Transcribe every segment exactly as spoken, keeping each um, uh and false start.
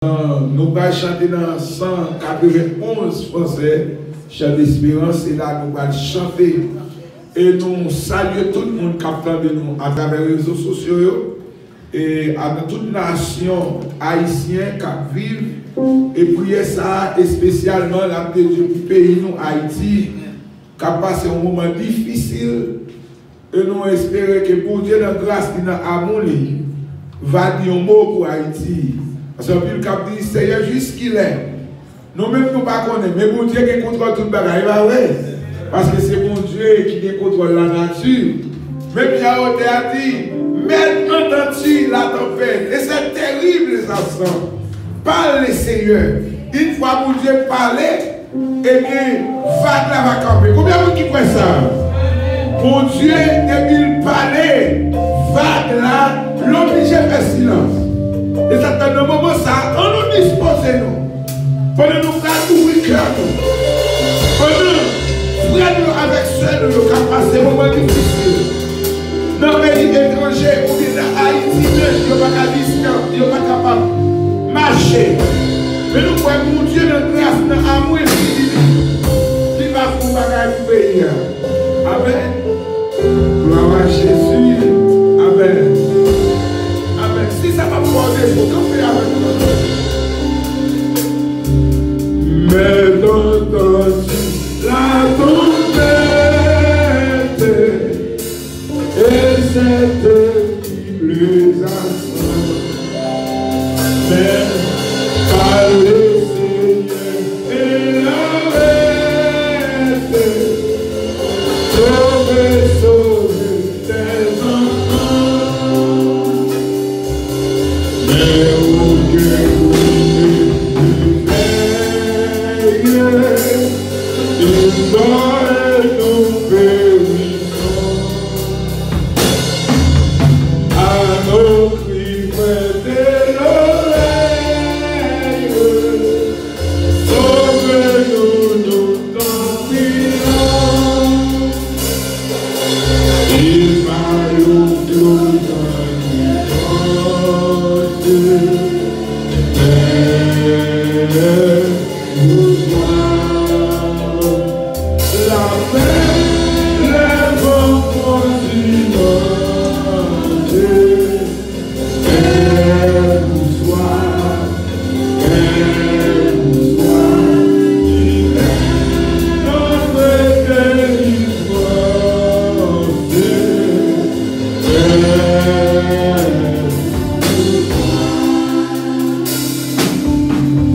Nou pral chante nan san katrevenn onz fransè, Chant d'Espérance, e la nou pral chante. E nou salye tout moun k ap tande nou atravè rezo sosyo yo, e a nan tout nasyon ayisyen k ap viv, e priyè sa a espesyalman l ap dedye pou peyi nou, Ayiti, k ap pase yon moman difisil. E nou espere ke Bondye nan gras li, nan amou li, va di yon mo pou Ayiti. Paske anpil k ap di, Seyè, jiskilè? Nou menm nou pa konnen, men Bondye gen kontwòl tout bagay, e pa vre? Paske se Bondye ki gen kontwòl lanati. Men Pye a wotè a di, Maître entendit la tempête, et c'est terrible, les absents. Parle, Seigneur. Yon fwa Bondye pale, ebyen, vag la va kanpe. Konbyen moun ki kwè sa? Bondye, depi l pale, vag la, l oblije fè silans. E sa k fè nan moman sa a, ann nou dispoze nou. Pandan nou pral ouvri kè nou, pandan frè nou yo avèk sè nou yo k ap pase moman difisil nan peyi etranje oubyen nan Ayiti menm, yo pa ka distan, yo pa kapab mache. Men nou kwè Bondye nan gras, nan amou enfini li, li va fè yon bagay pou peyi a. Amèn. Glwa a Jezi. Amèn. Amèn. Si sa pa fè w defo, kanpe avèk mwen. Maître entendit la tempête, et c'est terrible, les absents. Mais parle, Seigneur, et l'arrête. Sauve, sauve tes enfants. Mais aucun bruit ne veille, il dort et nous périssons. À nos cris, prête l'oreille. Sauve-nous, nous t'en prions. Il va nous trouver. La paix, le bon continent.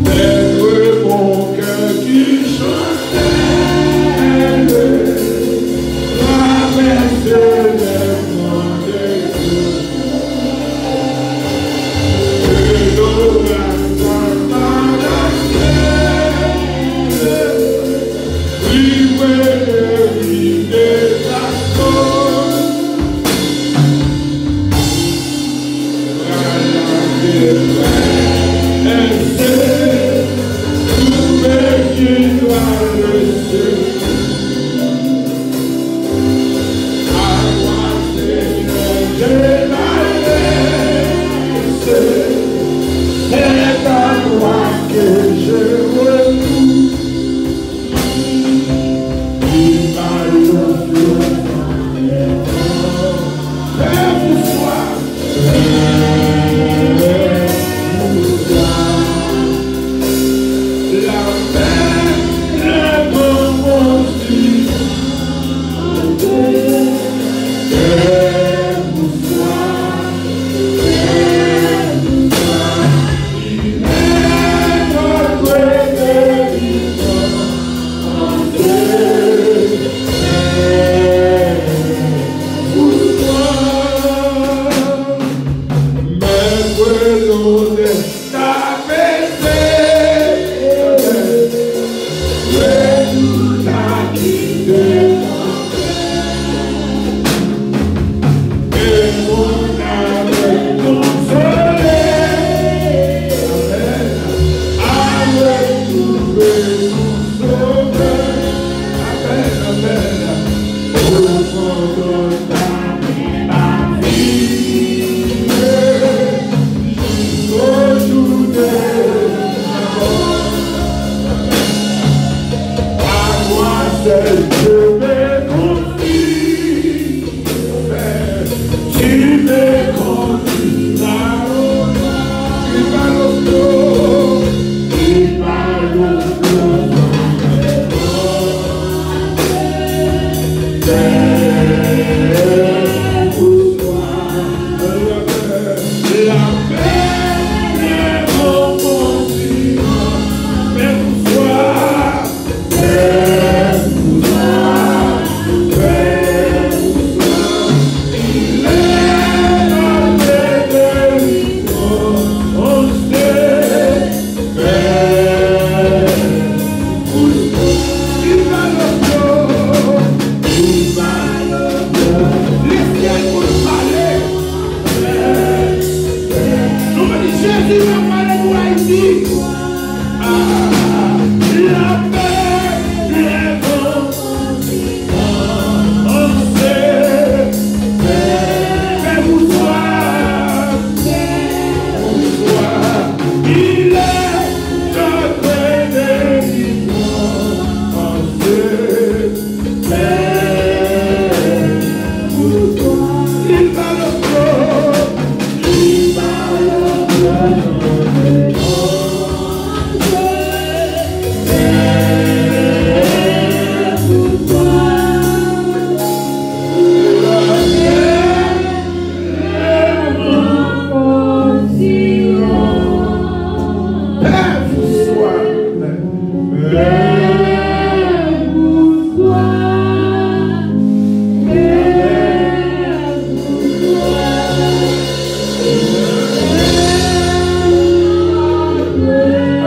D'être mon cœur qui chante, traverser les monts des eaux. Que l'orage dans la terre, livre les vies des astres.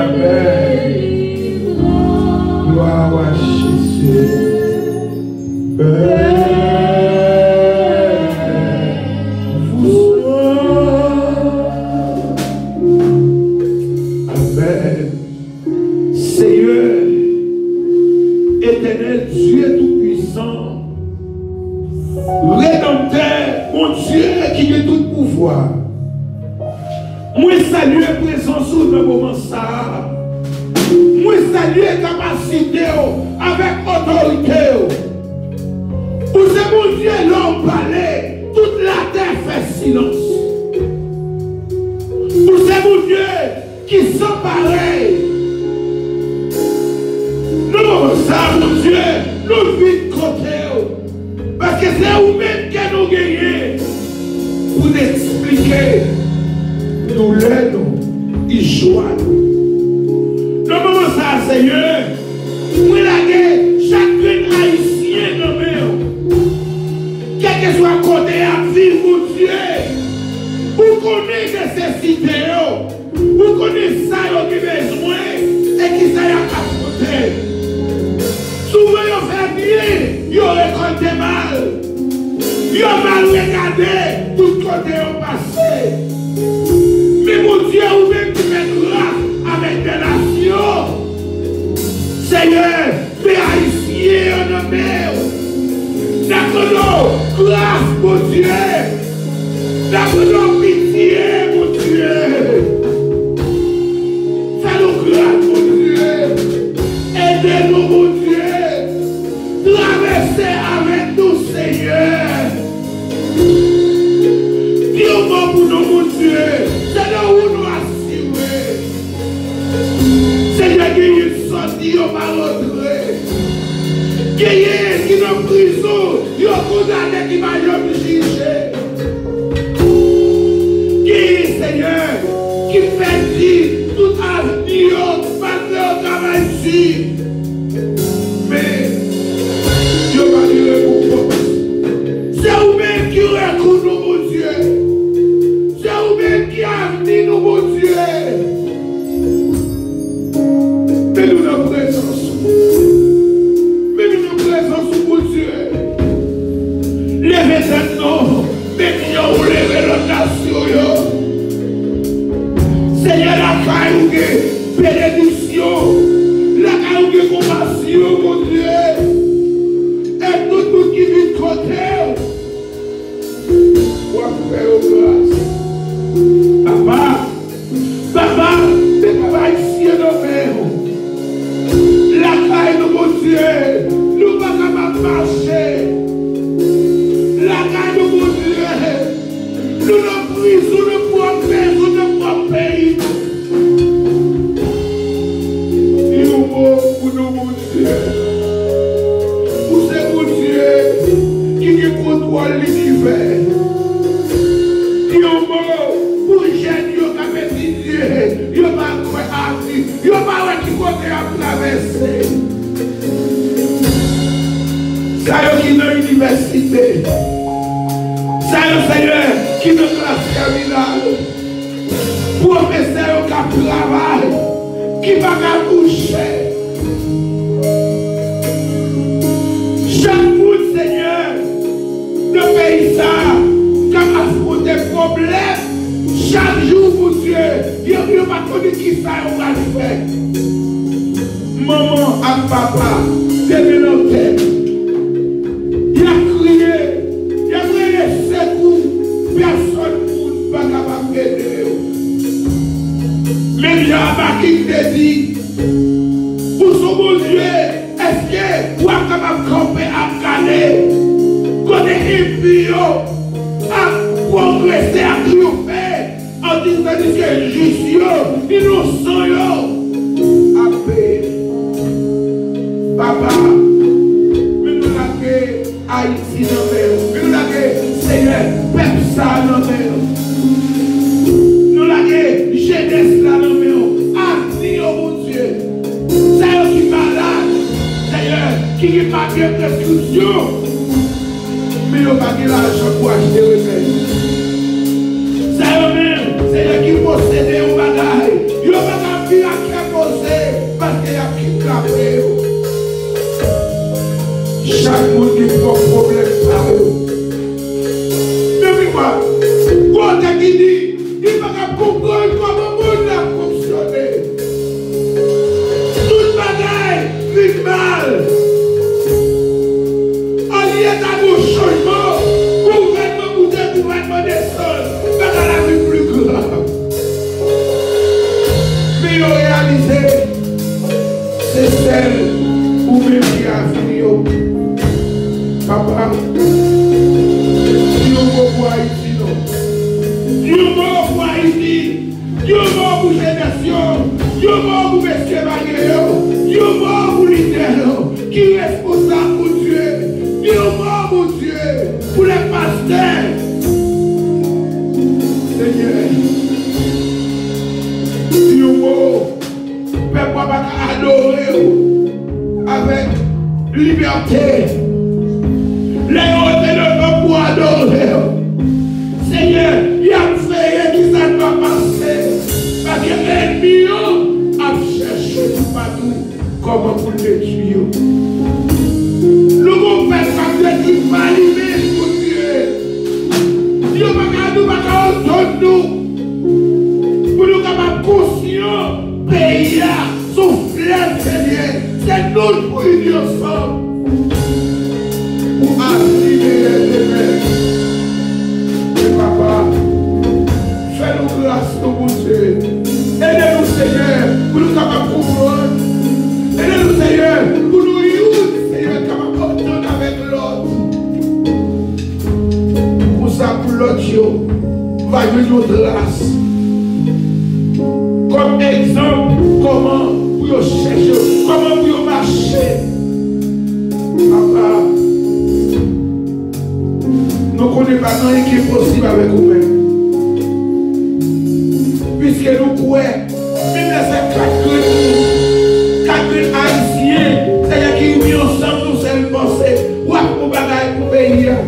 Amèn. Glwa a Jezi. Pè, amèn. Seyè, Etènèl Dye Toupisan, Redanmtè, Bondye ki gen tout pouvwa, mwen salye prezans ou nan moman sa a. Mwen salye kapasite w avèk otorite w. Ou se Bondye, lè w pale, tout latè fè silans. Ou se Bondye ki san parèy. Nan moman sa a, Bondye, nou vin kote w. Paske se ou menm ke nou genyen pou n eksplike doulè nou, ijwa nou. Nan moman sa a, Seyè, mwen lage chak grenn Ayisyen nan men w. Kèlkeswa kote y ap viv, Bondye, ou konnen nesesite yo. Ou konnen sa yo gen bezwen e kisa y ap afwonte. Souvan yo fè byen, yo rekòlte mal. Yo mal regade tout kote yo pase. Men Bondye, ou menm ki fè gras avèk de nasyon, Seyè, men Ayisyen yo nan men w. N ap mande w gras, Bondye. N ap mande w pitye, Bondye. Fè nou gras, Bondye. Ede nou, Bondye. Travèse avèk nou, Seyè. Di yon mo pou nou, Bondye. Se nan ou nou asire. Senyè, genyen sòti, yo pa rantre. Genyen ki nan prizon, yo kondane, ki pa janm jije. Genyen, Senyè, ki pèdi tout avni yo, malgre yo travay di. Men, yo pa gen rekonpans. Se ou menm ki rekou nou, Bondye. Se ou menm ki avni nou, Bondye. Men nou nan prezans ou. Men nou nan prezans ou, Bondye. Leve tèt nou. Men yo ou leve lòt nasyon yo. Senyè, lakay ou gen benediksyon. Lakay ou gen konpasyon, Bondye. E tout moun ki vin kote w, w ap fè yo gras. Papa, Papa, men pèp ayisyen nan men w. Lakay nou, Bondye, nou pa kapab mache. Lakay nou, Bondye, nou nan prizon, nan pwòp mezon, nan pwòp peyi nou. Di yon mo pou nou, Bondye. Ou se Bondye ki gen kontwòl linivè. Di yon mo pou jèn yo k ap etidye, yo pa kwè avni, yo pa wè ki kote y ap travèse. Sa yo ki nan inivèsite, sa yo, Senyè, ki nan klas tèminal, pwofesè yo k ap travay, ki pa ka kouche. Chak moun, Senyè, nan peyi sa a, k ap afwonte pwoblèm, Chak jou, Bondye, yo, yo pa konnen ki sa yo pral fè. Manman ak papa, demen nan tèt, y ap kriye, y ap rele sekou, pèsonn moun pa kapab ede yo. Menm jan Abakik te di, ou se Bondye, èske w ap kapab kanpe ap gade kote enmi yo ap pwogrese, ap triyonfe? An di, tandiske jis yo, inosan yo ap peye. Papa, men nou lage Ayiti nan men w. Men nou lage, Senyè, pèp sa a nan men w. Nou lage jenès la nan men w. Avni yo, Bondye. Sa yo ki malad, Senyè, ki gen papye preskripsyon, men yo pa gen lajan pou achte remèd. Sa yo menm, Senyè, ki posede yon bagay, yo pa ka viv ak kè poze, paske y ap kidnape yo. Chak moun gen pwòp pwoblèm pa yo. Men wi, pa, kote ki di, li pa ka konprann kòman monn nan ap fonksyone. Tout bagay vin mal. Olye ta gen yon chanjman, gouvènman moute, gouvènman desann, bagay la vin pli grav. Men yo reyalize se sèl ou menm ki avni yo. Papa, di yon mo pou Ayiti non. Di yon mo pou Ayiti. Di yon mo pou jenès yo. Di yon mo pou mesye marye yo. Di yon mo pou lidè yo ki responsab, Bondye. Di yon mo, Bondye, pou lè pastè. Senyè, di yon mo, pèp ou a pa ka adore w avèk libète. Lè yo rete devan pou adore w, Senyè, y ap veye ki sa k va pase, paske ènmi yo ap chèche toupatou kòman pou l detwi yo. Nou gon pèp k ap detwi pa li menm, Bondye. Yo pa ka, nou pa ka antann nou pou nou kapab konsyan peyi a se yon flèv, Senyè. Se nou pou ini ansanm pou avni meyè demen. Men papa, fè nou gras, non, Bondye. Ede nou, Senyè, pou nou kapab konprann. Ede nou, Senyè, pou nou youn, Senyè, kapab antann avèk lòt. Konsa pou lòt yo va jwenn yon tras kòm egzanp kòman pou yo chèche, kòman pou yo mache. Papa, nou konnen pa gen anyen ki enposib avèk ou menm. Piske nou kwè, menm lè se kat grenn moun, kat grenn Ayisyen, Senyè, ki ini ansanm yon sèl panse, w ap fè yon bagay pou peyi a.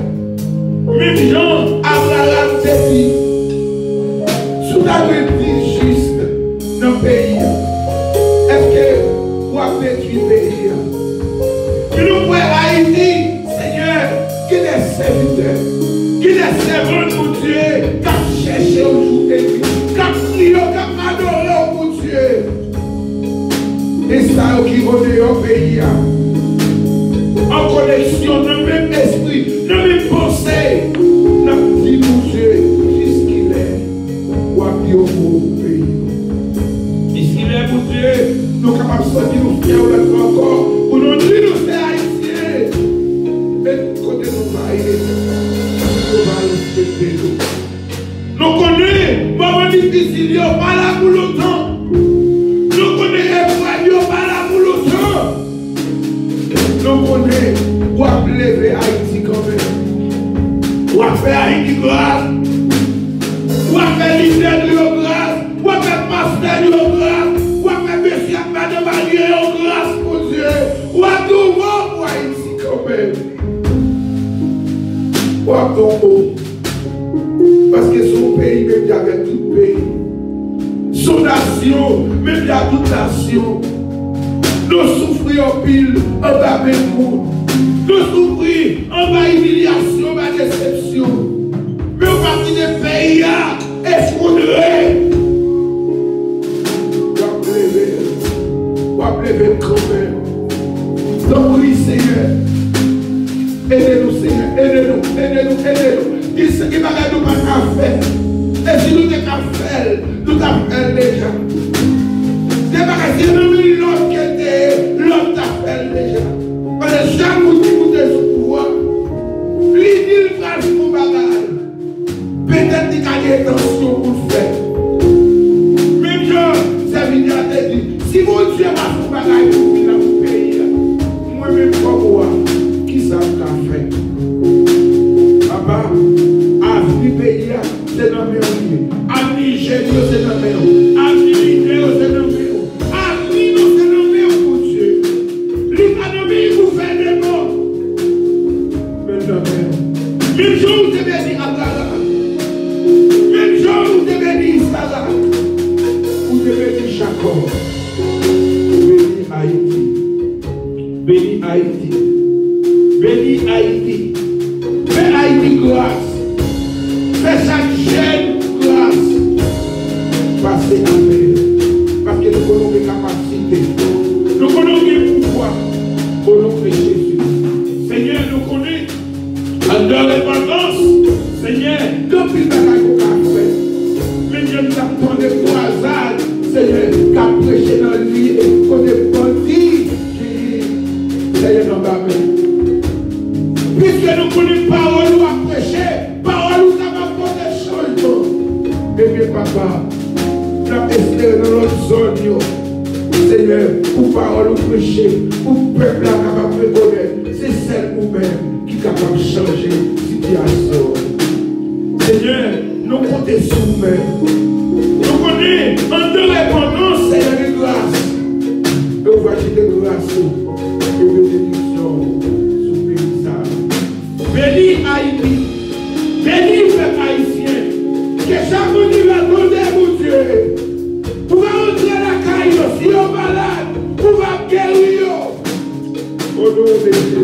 Menm jan Abraram te di, si w ta gen dis jis nan peyi a, èske w ap detwi peyi a? Men nou kwè Ayiti, Senyè, gen de sèvitè, gen de sèvant, Bondye, k ap chèche w jou e nuit, k ap priye w, k ap adore w, Bondye. E sa yo ki andeyò peyi a, an koneksyon, nan menm espri, nan menm panse, n ap di, Bondye, jiskilè w ap di yon mo pou peyi nou? Jiskilè, Bondye, nou kapab santi nou fyè yon lòt fwa ankò pou nou di nou se Ayisyen? E tout kote nou va ye, yo va respekte nou. Nou konnen moman difisil yo pa la pou lontan. Nou konnen eprèv yo pa la pou lontan. Nou konnen w ap leve Ayiti kanmenm. W ap fè Ayiti gras. W ap fè lidè nou yo gras. W ap fè pastè nou yo gras. W ap fè mesye ak madanm marye yo gras, Bondye. W ap di yon mo pou Ayiti kanmenm. W ap di yon mo. Paske se yon peyi menm jan avèk tout peyi. Se yon nasyon menm jan ak tout nasyon. Nou soufri anpil anba men moun. Nou soufri anba imilyasyon, anba desepsyon. Men w pa kite peyi a efondre. W ap leve, w ap leve kanmenm. Tanpri, Senyè, ede nou, Senyè, ede nou, ede nou, ede nou. Gen, gen bagay nou pa ka fè. E si nou te ka fè l, nou t ap fè l deja. Gen bagay, si nan men lòt ke l te ye, lòt t ap fè l deja. Paske chak moun ki moute sou pouvwa, li di l pral fè yon bagay. Petèt li ka gen entansyon pou l fè. Menm jan sèvitè a te di, si Bondye pa fè yon bagay pou vil la, pou peyi a, mwen menm kòm wa, kisa m ka fè? Papa, avni peyi a, se nan men w li ye. Avni jèn yo, se nan men w. Avni lidè yo, se nan men w. Avni nou se nan men w, Bondye. Li pa nan men w pou fè demon. Men nan men w. Menm jan ou te beni Abraram, menm jan ou te beni Izarak, ou te beni Jakòb, beni Ayiti. Beni Ayiti. Beni Ayiti. Fè Ayiti gras. Fè chak jèn gras. Pase apre. Paske nou konnen w gen kapasite. Nou konnen w gen pouvwa. O non de Jezi. Senyè, nou konnen anndan repantans, Senyè, gen anpil bagay ou ka fè. Men jan n t ap tande kwazad, Senyè, k ap preche nan lye kote bandi genyen, Senyè, nan ba men. Piske nou konnen pawòl ou ap preche, pawòl ou kapab pote chanjman. Ebyen, Papa, n ap espere nan lòt zòn yo, Senyè, pou pawòl ou preche, pou pèp la kapab rekonèt se sèl ou menm ki kapab chanje sitiyasyon. Senyè, nou konte sou ou menm. Nou konnen, anndan repantans, Senyè, gen gras. E ou va jete gras ou e benediksyon ou sou peyi sa a. Beni Ayiti. Beni pèp ayisyen. Ke chak moun ki va tande, Bondye, ou va antre lakay yo. Si yo malad, ou va geri yo. O non de Jezi.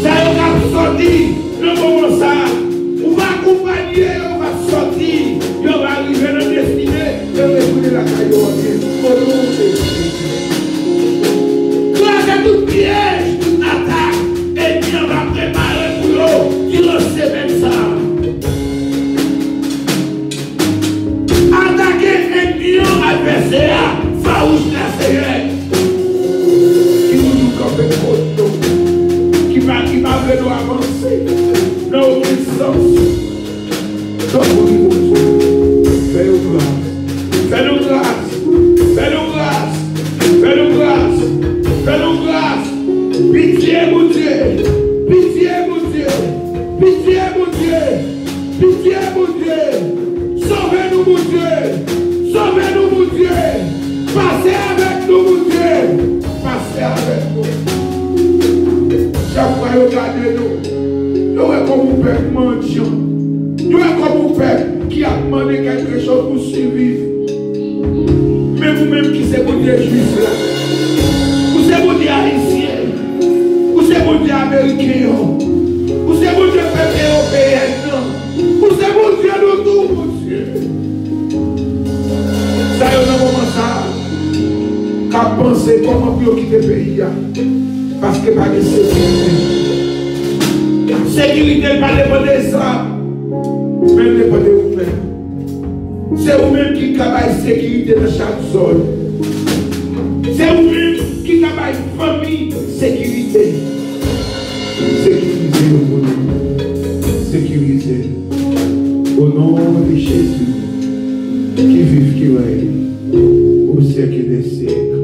Sa yo k ap sòti nan moman sa a, ou va akonpanye yo, yo va sòti, yo va rive nan destine, yo retounen lakay yo an byen. O non de Jezi. Kraze tout pyèj, tout atak ènmi an va prepare pou yo diran semèn sa a. Atake ènmi an, advèsè a, fawouch la, Senyè, ki toujou kanpe kont nou, ki pa, ki pa vle nou avanse nan okenn sans. Tanpri, Bondye, fè yo gras. Fè nou gras. Fè nou gras. Fè nou gras. Fè nou gras. Pitye, Bondye. Pitye, Bondye. Pitye, Bondye. Pitye, Bondye. Sove nou, Bondye. Sove nou, Bondye. Pase avèk nou, Bondye. Pase avèk nou. Chak fwa yo gade nou, yo wè kòm yon pèp mandyan. Yo wè kòm yon pèp ki ap mande kèlkechoz pou siviv. Men ou menm ki se Bondye jwif la, ou se Bondye ayisyen, ou se Bondye ameriken an, ou se Bondye pèp ewopeyèn nan, ou se Bondye nou tou, Bondye. Sa yo nan moman sa a k ap panse kòman pou yo kite peyi a, paske pa gen sekirite. Sekirite pa depann de zam, men l depann de ou menm. Se ou menm ki ka bay sekirite nan chak zòn. Se ou menm ki ka bay fanmi sekirite. Sekirize yo pou nou. Sekirize. O non de Jezi, ki viv, ki règne au siècle des siècles.